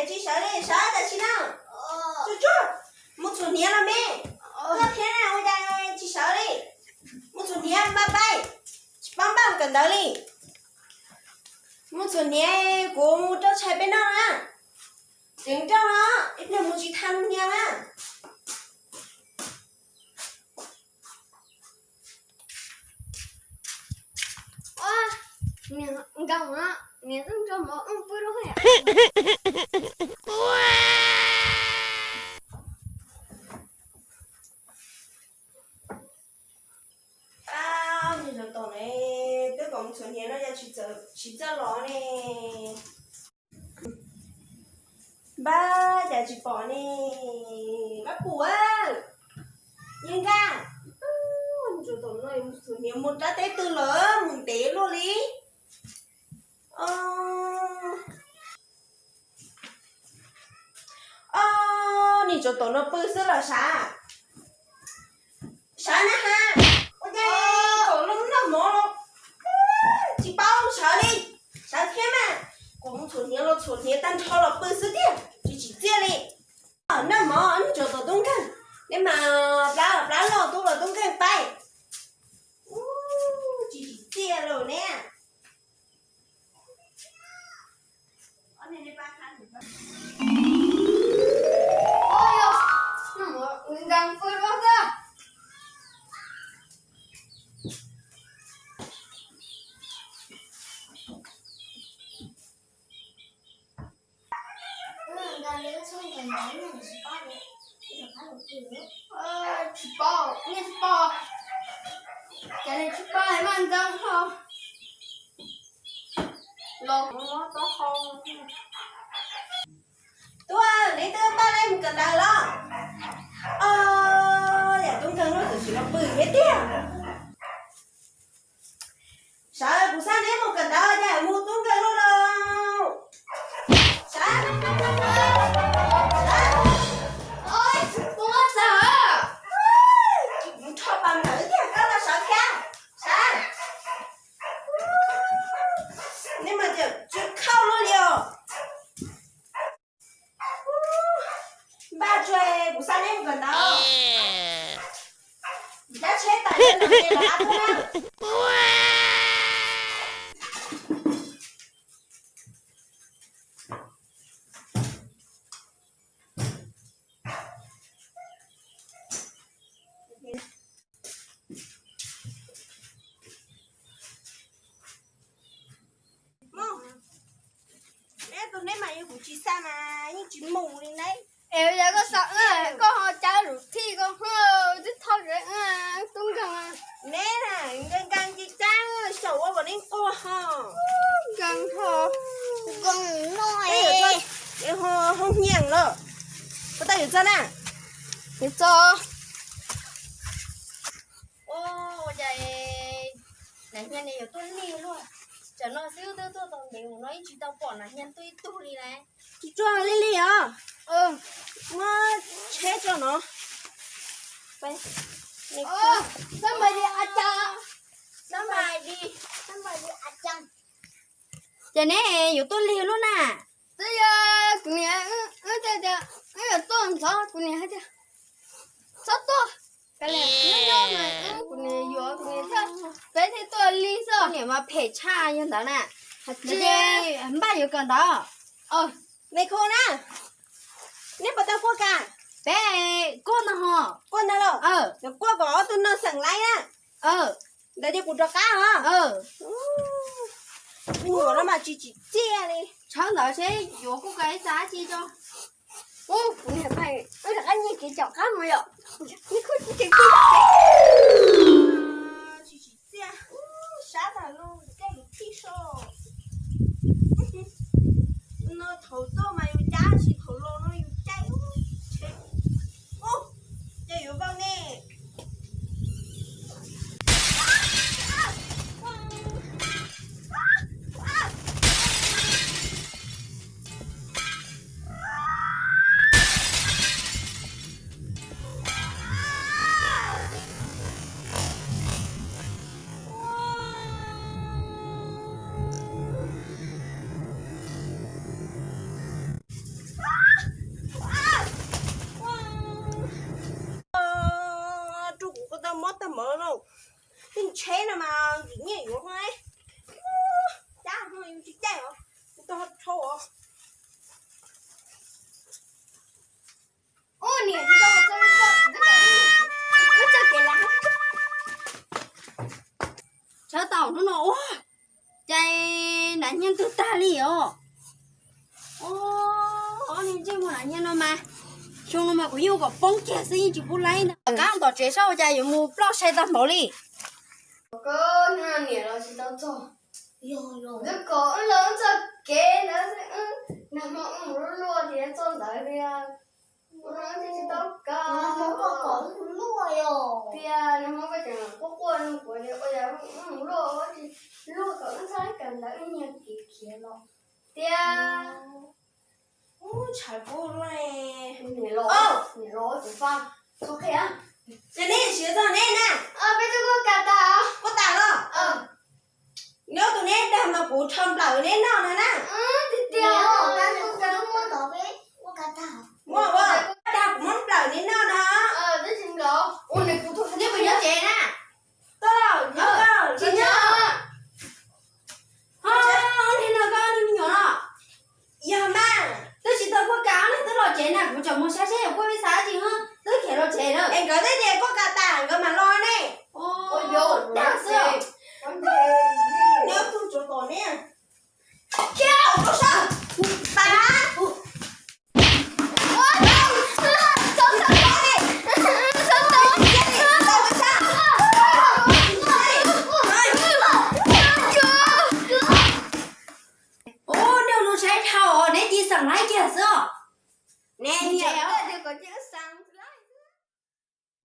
Tsis sawv li, sawv tam sim no. Tsuag tsuag, mus txhuam hniav los me. Koj thiab na, ua cas tsis sawv li? Mus txhuam hniav, npaj pais. Tsis paub npaj mus kawm ntawv li. Mus txhuam hniav, kuv mus rau tshais peb noj na. Tseem rau no, ib pliag mus tsis tau hniav na. Ab, niag tsov tom ne, twb kom mus txhuam hniav no yog tsis txawj los ne. Npab, cas tsis pom ne? Npab pum, Yeej Nkaj, niag tsov tom no mus txhuam hniav mus rau teb twg lawm, mus ntev luaj li. Ob, niag tsov tom no pw xwb los sav? Sav na has, ua cas kom lub noj mov los tsis paub sawv li. Sawv thiab mas, kom mus txhuam hniav los txhuam hniav tag nrho los pw xwb tiag, tsis tsim txiaj li. Noj mov, niag tsov tom tub nkeeg, neb mas plab los plab loj, tub los tub nkeeg pais. Tsis tsim txiaj li ne. Tsis paub, nej tsis paub, cas nej tsis paub mas ntxeev ho los mob taub hau. Tub, neb twb npaj li mus kawm ntawv los? Yam tub nkeeg lub twm tsis los pw thiab tiag. Sawv, kuv xa neb mus kawm ntawv, cas mus tub nkeeg lub los? Sawv, sawv, mus rho pas ntawv tiag, koj los sawv thiab. Sawv, neb mas tsis khauj luaj li os. Npaj tsuag, kuv xa neb mus kawm ntawv. Cab tsheb tawm los av tub na. Neb tus neb mas yog kuv tsis xa mas yeej tsis mus li ne. Es yog koj xa, koj ho cab lus thij koj twb thauj tub nkeeg. Neb na, nkees nkees ci cab xyaum ua kom neb nquag ho. Nkees ho, nkees no es ho nyiam lawm. Puas tau yuav txog na? Yuav txog. Ua cas nas hnia ne yuav tuaj lig luaj. Tsam no xwb twb tuaj tau ntev mus no ib tsis tau pom nas hnia tuaj ib tug li na. Tsis tsuag li li os. Muab tsheb tso no. Xab npais li a cas. Xab npais li, xab npais li a cas. Ces neb yuav tuaj lig luaj na? Twb yog kuv niam, wb tias wb yuav tuaj ntxov, kuv niam hais tias txhob tuaj, kuv niam yuav, kuv niam thiaj, peb thiaj tuaj lig xwb. Niam mas phem tshaj yog ntawd na. Hais tias npaj yuav kawm ntawv. Me khu na, neb puas tau kuaj kas? Peb kuaj ntag ho. Kuaj ntag los? Kuaj kom ob tug no xeem laib na. Ntawd ces kuv rov qab os. Me nyuam no mas tsis tsim txiaj li. Tshawb ntawd seb yuav kuj ka ib txag tsi tso. Kuv niam pheej, wb rov qab nyiag kev caum qab mus yom. Tsis tsim txiaj, sab tag lub kej lus thij so. No thaum tuaj mas yus cab, tsis thaum los no yus caij. Ces yuav vau ne. Nyob no mas, xyoo no mas kuv yeej ua kom poob kiag xwb yeej tsis pub laib ntag. Rov qab tom tsev saib ua cas yuav mus ploj sai tag npaum li. Koj niam los tsis tau txog. Twb kom wb los wb txoj kev ntawd, nag hmo wb mus luaj luaj tias txoj ntawd tias, ua no wb tsis tau kav. Tias nag hmo koj tseem quaj quaj nug kuv tias ua cas wb mus luaj ua tsis luaj kom wb txhob kav ntawd wb nyiag kev khiav los. Tias Tshais kub luaj ne. Niam los, niam los tus faj, txhob qhia. Ces neb siav txog neb na. Peb twb kuaj kas tas. Kuaj tas los? Nyob tus neb dag mas kuv rho nplawm neb noj no na. Tiag tiag. Muaj ua dag kuv muab nplawm neb noj no. Neb puas nyob tsev na? Tsis nyob. Ho, ob niag no koj niag me nyuam no. Yog mas, twb tsis tau kuaj kas ob niag twb los tsev na, kuv tseem mus saib seb yog kuaj peb xav tsis twb khiav los tsev lawm. Es nkawd twb tias kuaj kas tas nkawd mam los ne. Dag xwb. Nyob tus tsuav tom ne. Khiav, kuv sab, kuv pab. Ub, neb ua zoo saib dhau os, neb cia li xeem laib kiag xwb os. Neb niam,